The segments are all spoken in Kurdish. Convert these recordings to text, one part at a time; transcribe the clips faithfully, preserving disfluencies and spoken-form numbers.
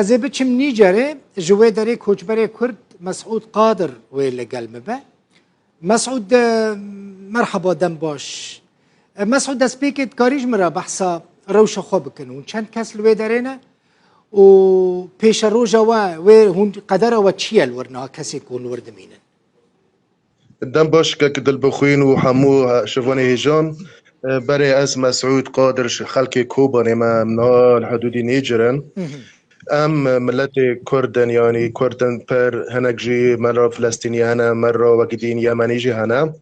Ez ê biçim Nîcerê, ji wê derê koçberê Kurd Mesûd Qadir wê li gel min be. Mesûd, e, merhaba, dem baş. E, Mesûd, destpêkê dikarî ji min re behsa rewşa xwe bikin. Hûn çend kes li wê derê ne? Û pêşeroja we, wê hûn qedera we çi ye li wir niha kesên ku hûn li wir dimînin? Dem baş kek Dilbixwîn û hemû şivanê hêjan. E, berê ez Mesûd Qadir ji xelkê Kobanê me, em niha li hidûdî Nêcir in. Em miletê Kurd in, yanî Kurd in pir, hinek jî me re Filistînî hene, me re wekî din Yemenî jî hene.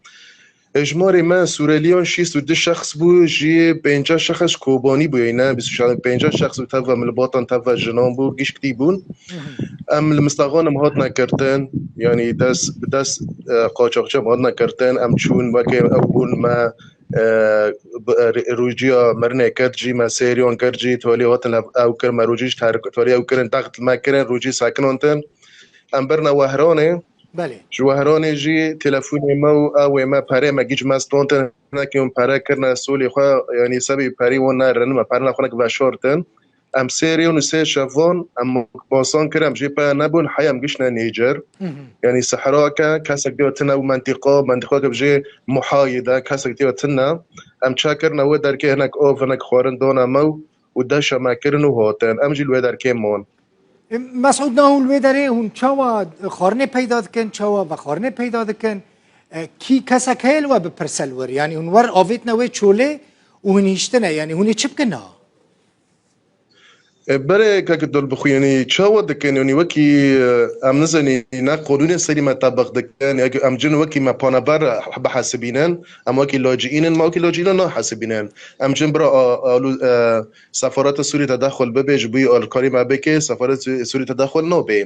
Êjmarê me Sûreliyan şîst û du şexs bû, jî pêncah şexs Kobanî bûyîne, bîst û şeş, pêncah şexs û teva milbatan, teva jinan bû, gişkî bûn. Em li Mistaxan em hatine girtin, yanî dest bi dest, e, qaçaxçi em hatine girtin. Em çûn, weke ew bûn me, e, bi, e, rû-, rûciya mirinê girt jî, me sêriyan girt jî, tolî hatin ev, ew kir, me rûcî ji ter-, tolî ew kirin, text me kirin, rûcî sekinandin. Em birine Wehranê. Belê. Ji Wehranê jî telefonê me û ewê me perê me gî ji me standin, hinekî hûn pere kirine solê xwe, yanî sebî perî wan nerin, me perina xwe nek veşartin. Em sê rêyon û sê şevan em basan kir, em jê pere nebûn, heya em giştine Nêcir. Yanî sehrake, kesek dê tine û mentiqa, mentiqake bi jê muhayîde, kesek dê tine. Em çekirine wê derkê hinek av, hinek xwarin dana me û, û deşa me kirin û hatin. Em jî li wê derkê man. E, Mesûd, na hûn li wê derê hûn çawa xwarinê peyda dikin, çawa vexwarinê peyda dikin? E, kî kesek heye li we bipirse li wir? Yanî hûn wer avêtine wê çolê û hûn hiştine, yanî hûn ê çi bikin niha? E, berê kek Dilbixwîn, yanî çawa dikin? Yanî wekî, e, em nizanin, ne qanûnê serî me tebiq dikin, ya em cin wekî me paneber bihesibînin, em wekî lacîîn in, me wekî lacîînan nahesibînin. Em cin bira a-, alû-, e, Sefareta Sûrî tedexul bibe, ji bo alîkarî me bike, Sefareta Sû-, Sûrî tedexul nabe.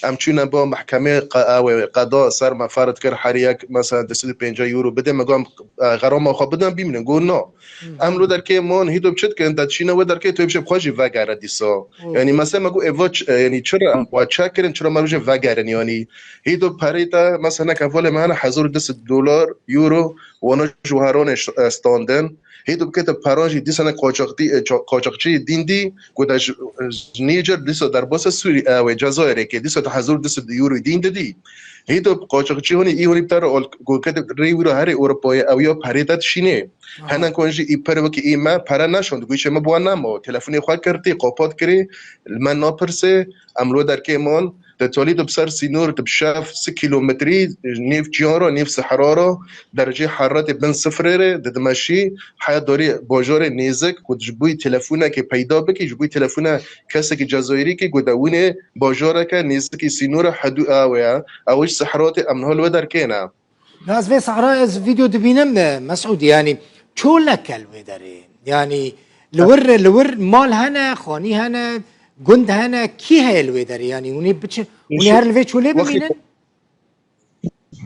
Em çûne ba mehkemê qe-, ew ê qeda ser me ferz kir, her yek mesela du sed û pêncî euro bide, me got, em, e, xerama xwe bidin, bimînin. Got, na. Em li derkê man, hîdo çi dikin, te çîne wê derkê, tu ê bişê bi xwe jî vegere dîsa. Yanî mesela me got, ê va ç-, e, yanî çira em xwe çek kirin, çira me bişê vegerin, yanî hîdo perê te, mesela hinek hevalê me hene hezar û du sed dolar, euro, wana ji Wehranê ş-, e, standin. Hêdî bike te peran jî dîsa ne qaçaxtî, e, ça-, qaçaxçî dîn dî, ku te ji, ji Nîjer dîsa derbasa Sûrî, e, wê Cezayirê ke, dîsa te hezar û du sed euro dîn didî. Hêdî qaçaxçî hûnî, î hûnî bi te re al-, ku ke rê wî re herê Ewropayê, ew ya perê te dişînê. Aha. Hinek wan jî î per wekî î me pere neşand, ku îşê me bi wan nema. Telefonê xwe kirtî, qapat kirî, li me napirsê, em li wê derkê man. Te talî tu bi ser sînor, tu bi şev si kîlometrî, nêv çiyan re, nêv sehra re, dereceyê heraretê bin sifirê re didimeşî, heya darî bajarê nêzik, ku ji bo telefonekê peyda bikî, ji bo telefona kesekî Cezayirî kî, ku de winê bajareke nêzikî sînora hedû ew e, ew ji sehra tê em niha li wê derkê ne. Na ez vê sehra ez vîdeo dibînim, e, Mesûd, yanî çolek e li wê derê. Yanî li wir, li wir mal hene, xanî hene, gund hene, kî heye li wê derê? Yanî hûnê biçin, hûnê her li vê çolê bimînin?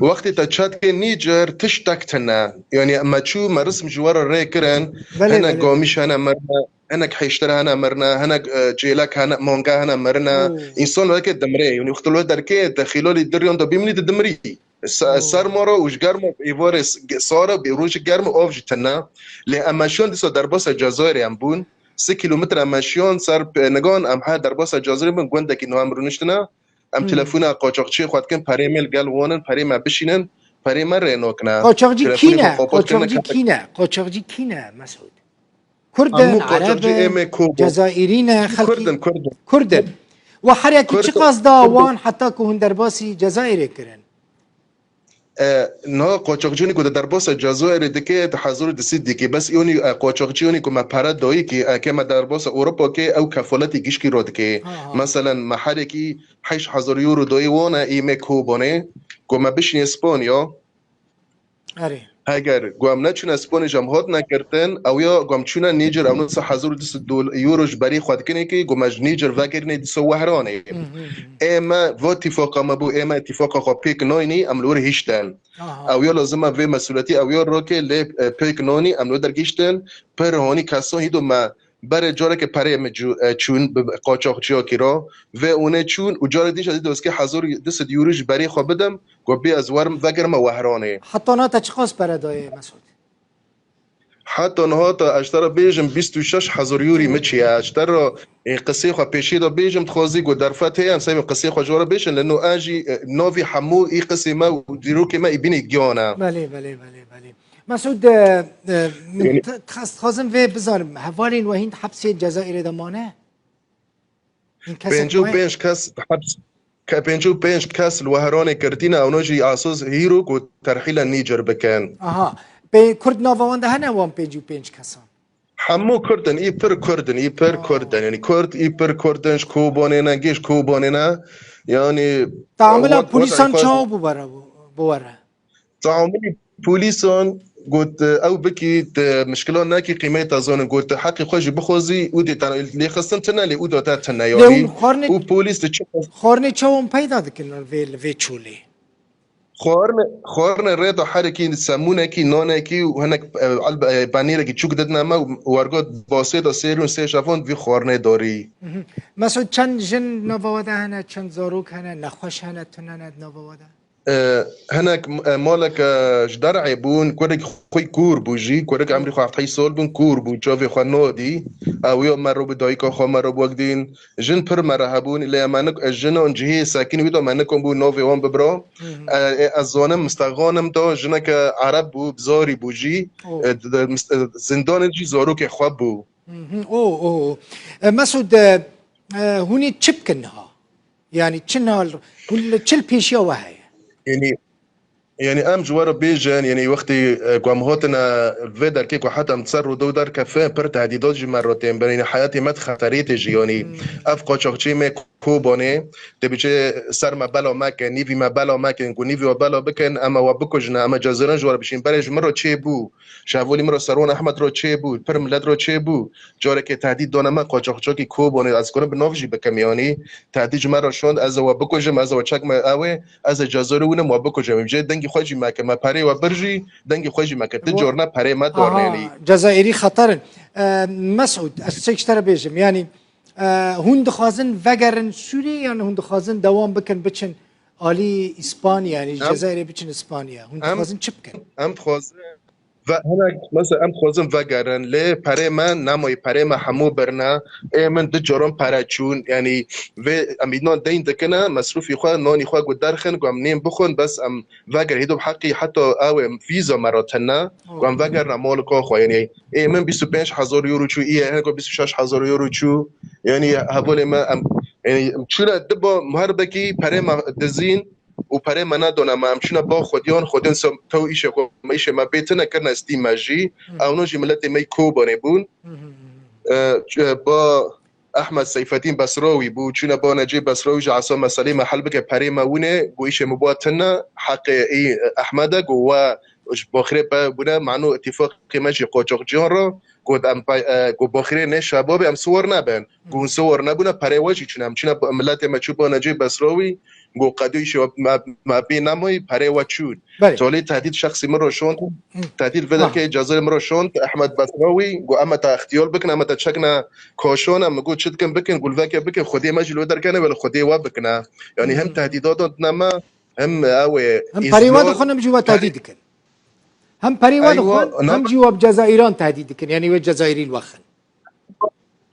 Wextê te çet kê Nîjer tiştek tune. Yanî me çû, me risim ji we re rê kirin. Belê, hinek gamîş hene mirine, hinek hêştir hene mirine, hinek, e, çêlek hene, manga hene mirine. Oo. Însan weke dimrê. Yanî wextê li wê derkê te xîlalî diriyan de bimînî, tu dimrî. Se-, serma re û ji germa êvarê s-, ge-, sare, bi rojê germ û av jî tune. Lê em meşiyan dîsa derbasa Cezayirê em bûn. Sê kîlometre em meşiyan ser pênigan, em her derbasa Cezayirê bin, gundekî niha em rûniştine. Em telefona qaçaxçiyê xwe dikin, perê me li gel wan in, perê me bişînin, perê me rê nakine. Qaçaxcî kî ne? Qaçaxcî kî ne? Qaçaxcî kî ne, Mesûd? Kurd in, Ereb in, Cezayirî ne, xelkî Kurd in, Kurd in. Kurd in. Wa her yekî çiqas da wan heta ku hûn derbasî Cezayirê kirin? E, niha qaçaxçiyonî ku di derbasa Cezayirê dike, di hezar û du sed dike. Bes îyonî, e, qaçaxçiyonî ku me pere dayî kî, e, ke me derbasa Ewropa ke, ew kefaletî gişkî re dike. Aha. Meselen, me herekî heşt hezar euro dayî wan e, ê me Kobanê, ku me bişînê Spanya. Erê. Heger ku em neçûne Spanya, ji em hatine girtin, ew ya ku em çûne Nîjer, ew nisa hezar û du sed dol-, euro ji berî xwe dikinê kî, ku me ji Nîjer vegerînê dîsa Wehranê. Hı hı hı. Ê me va tîfaqa me bû, ê me tîfaqa xwe pêk nayînî, em li wir hiştin. Aha. Ew ya lazim e vê mesûletî ew ya rokê lê, e, pêk nanî em li dergihiştin, pir hanî kesan hîdo me berê careke perê me cû-, e, çûn bi qaçaxçiyakî re, vê hûnê çûn û carê dî jî ez dî doskê hezar du sed euro ji berê xwe bidim, ku bê ez werim vegerime Wehranê. Heta na te çiqas pere dayê, Mesûd? Heta niha ta ez ji te re bêjim bîst û şeş hezar yorî min çi ye. Ez ji te re, ê, qisê xwe pêşî de bêjim, dixwazî ku derfet heye, em seyvin qisê xwe ji we re bêjin, leno ez jî, e, navî hemû î qisê me û dîrokê me î bînî giyan e. Belê, belê, belê, belê. Mesûd, e, e, min Yani te-, dixwest, dixwazim vê bizanim, hevalên we hîn hepsê Cezayirê de mane? Hîn kesek Pêncî û pênc kes heps, ke pêncî û pênc kes li Wehranê girtî ne, ewno jî asas hîro ku terhîla Nîcer bikin. Aha. Pê Kurd nava wan de hene wan pêncî û pênc kesan? Hemû Kurd in, î pir Kurd in, î pir Aa. Kurd in. Yani Kurd, î pir Kurd in, ji Kobanê ne, gê ji Kobanê ne. Yani Teamila wan, wan polîsan tayfa çawa bû were, bû, bû were? Teamilî polîsan got, ew bikî, te mişkila nekî, qîmeyê te zanin, got, te heqê xwe jî bixwazî, û dê te lê xistin tune, lê û da te tune, Lê yanî, hûn xwarinê, û polîs diçe xwarinê çawan peyda dikin vê, li vê çolê? Xwarinê, xwarinê rê da herekî semûnekî, nanekî û hinek, e, elb-, e, panîrekî çûk didine me û wergot basê da sê rûn sê şevan vî xwarinê darî. Mhm. Mesûd, çend jin nava we de hene, çend zarok hene, nexweş hene, tune ne di nava we de? E, hinek, e, maleke ji derê bûn, kurek xwî kûr bû jî, kurek emrî xwe heftehî sal bûn, kûr bû, çavê xwe nadî. Ew ya me re bi dayika xwe me re bi wek dîn. Jin pir me re hebûn, lê me nik-, jinan cihê sekin wî da me nikom bû navê wan bibira. Hı hı. E, e, ez zanim, mistexanim da jineke Ereb bû, bizarî bû jî. Oh. E, di, di, mist-, e, zindanê jî zarokê xwe bû. Hı hı. Oh, oh, oh. E, Mesûd, e, e, hûn ê çi bikin niha? Yani çi nal, hûn li çi li pêşiya we heye? Yani, yani em ji we re bêjin, yani wextê, e, ku em hatine vê derkê ku heta em ser rûdewr derkefin, pir tehdîdat ji me re tên bin. Yani heyatê me di xeterê tê jî. Yani Hmm. ev qaçaxçiyê me Kobanê, tê biçe ser me bela mekin, nîvî me bela mekin, ku nîvî we bela bikin, em ê we bikujin, em ê Cezayirî ji we re bişîn. Berê ji min re çêbû, ji hevalî min re Serwan Ehmed re çêbû, pir milet re çêbû. Carekê tehdît dane me, qaçaxçakî Kobanê, ez karim bi nav jî bikim, yanî tehdît ji me re şand, ez ê we bikujim, ez ê we çek me ew ê, ez ê Cezayirê wînim we bikujim. Em jê dengî xwe jî me kir, me perê we bir jî, dengî xwe jî me kir. Ti Wa-, carna perê me aha, darnenî. Cezayirî xeter in. E, Mesûd, ez çek ji te re bêjim, yanî, e, hûn dixwazin vegerin Sûriyê, yan hûn dixwazin dewam bikin, biçin alî Îspanya, yanî ji Em, Cezayirê biçin Îspanya? Hûn em, dixwazin çi bikin? Em dixwazin Ve hinek, mesela, em dixwazin vegerin, lê perê me nemaye, perê me hemû birine. Ê min du caran pere çûn, yanî vê em înan deyn dikine, mesrûfî xwe, nanî xwe ku derxin, ku em nên bixwin, bes em vegerin. Hêdo bi heqî heta ew ê vîza me re tune, ku em vegerine malika xwe. Yanî ê min bîst û pênc hezar euro çû, î yê hinek bîst û şeş hezar euro çû. Yanî hevalê me, em, yanî em çûne diba muherbekî perê me dizîn, û perê me nedane me. Em çûne ba xwediyan, xwedên se tew îşê xwe, me îşê me bê tune kirine stî me jî. Hı. Ewno jî miletê me yî Kobanê bûn. Hı hı hı. E, ç-, e, ba Ehmed Seyfetîn Besrawî bû, çûne ba Necê Besrawî ji esa meselê me hel bike, perê me wîne, got îşê me ba tune, heqê î Ehmed e, got we ji baxirê pe bûne, mano îtîfaqê me jî qaçaxciyan re, got em pay-, e, got baxirê nê şebabê em siwar nebin. Got hûn siwar nebûne, perê we jî çûne. Em çûne ba-, miletê me çû ba Necê Besrawî, got qedû îşê we me, me bê nemayî, perê we çûn. Belê. Salî tehdît şexsî min re şond, Hı. tehdît vê Ha. derkê Cezayirê min re şond, Ehmed Besrawî, got em ê te extiyal bikin, em ê te çekne kaşan, em got çi dikin bikin, got veke bikin, Xwedê me jî li wê derkene, wê li Xwedê we bikine. Yanî hem Hı. tehdîdatan dine me, hem ew ê Hem perê we îzlal dixwin, hem jî we tehdît dikin. Hem perê we Eywa, dixwin, na- hem jî we bi Cezayîran tehdît dikin. Yanî wê Cezayirî li we xin.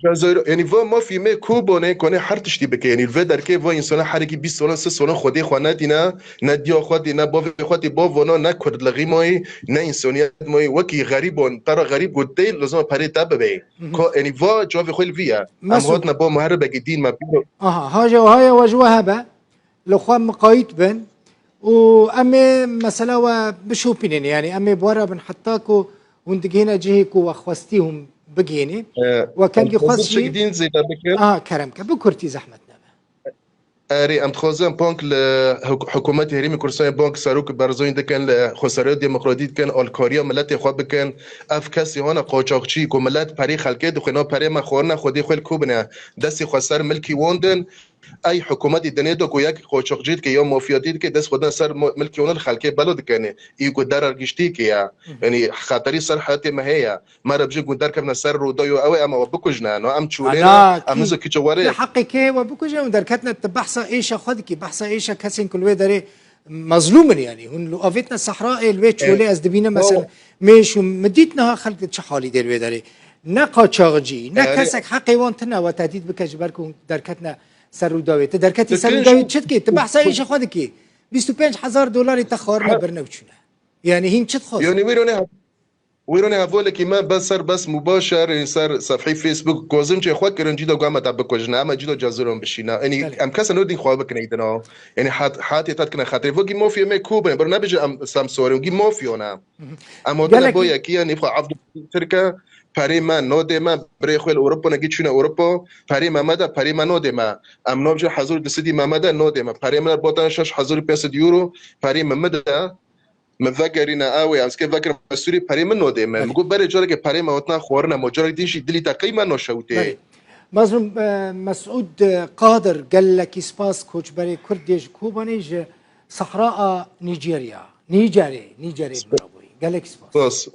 Cezayir, yanî va mafî me Kobanê, konê her tiştî bike. Yanî vê derkê va însana herekî bîst solan, sî solan Xwedê xwe nedîne, ne diya xwe dî, ne bavê xwe dî, bav vana ne Kurd lixî mayî, ne însaniyet mayî. Wekî xerîban, te re xerîb got tê, lazim e perê te bibe. Hı hı. Ka, yanî va çavê xwe li vî ye. Em Mesûd. hatine ba muherebekî dîn me pîro. Aha, haja, haya we ji we hebe. Li xwe miqayît bin û em ê mesela we bişopînin, yanî em ê bi we re bin heta ku hûn digihîne cihê ku we xwestî hûn bigihînî. E, We kengî em xwest xwezin jî çek dîn zêde bikin. Aha, kerem ke, bi kurtî zehmet nebe. Erê, em dixwazin bank li huk-, hikûmetê Herêmê Kurdistanê bank Serok Barzanî dikin, li Xweseriya Demokratî dikin, alkariya miletê xwe bikin. Ev kesî hane qaçaxçî ku milet perê xelkê dixwe, na perê me xwarine, Xwedê xwe li ku bine. Destê xwe ser milkî wan din. Ey hikûmetî dinê de ku yek qoçoqcî dike ya mafyatî dike, dest xwe da ser mo-, milkê wan li xelkê belo dikene. Î ku derar giştî ke ya. Hı. Yanî xeterî ser heyatê me heye. Me re bijî ku derkevne ser rûdayo ew ê, em ê we bikujne. No em çûlê ne, Ala em kî, nizo kiçe were. Kî heqê kê we bikuje û derketine, tu behsa êşa xwe dikî, behsa êşa kesên ku li wê derê mezlûm in, yanî hûn li avêtine sehrayê, li wê çolê ez dibînim, mesela, mêş û min dît niha xelk di çi halî dê li wê derê. Ne qaçaxcî, ne kesek heqê wan tune we tehdît bike ji ber ku hûn derketine ser Rûdawê. Tu derketî ser Rûdawê çi dikî? Tu behsa êşa xwe dikî. Bîst û pênc hezar dolarê te xwarine birine û çûne. Yanî hîn çi dixwazin? Yanî wî rûnê Wî rûnê hevalekî me bes ser bes mubaşer ê ser sefhî Facebook gozincê xwe kirin, cî do gama te bikujine, em cî do ceziron bişîne. Yanî em kesa nodîn xwe bikin êdina. Yanî hat-, hatê te dikine xetirê. Vogî mafiyê me ku bin, bir nebêje em sem sorê, gî mafiyo ne. Em hotine bo yekî, yanî xwe evd Tirke, perê me nodê me, birê xwe li Ewropa negî çûne Ewropa, perê me me de, perê me nodê me. Em nabêje hezar û du sedî me me de nodê me. Perê me de botane şeş hezar û pênc sed euro, perê me me de. Min vegerîne ew ê, ez kê vekirim Sûrî, perê min nodê me. Min got berê carekê perê me hotna xwarine, ma carek din jî dilî te qey me noşewitê. Belê. Mazlûm, e, Mesûd, e, Qadir, gelekî spas, koçberê Kurd dê ji Kobanê ji sahra a Nîjerya. Nîjerê, Nîjerê mirabûyî. Gelekî spas. Spas.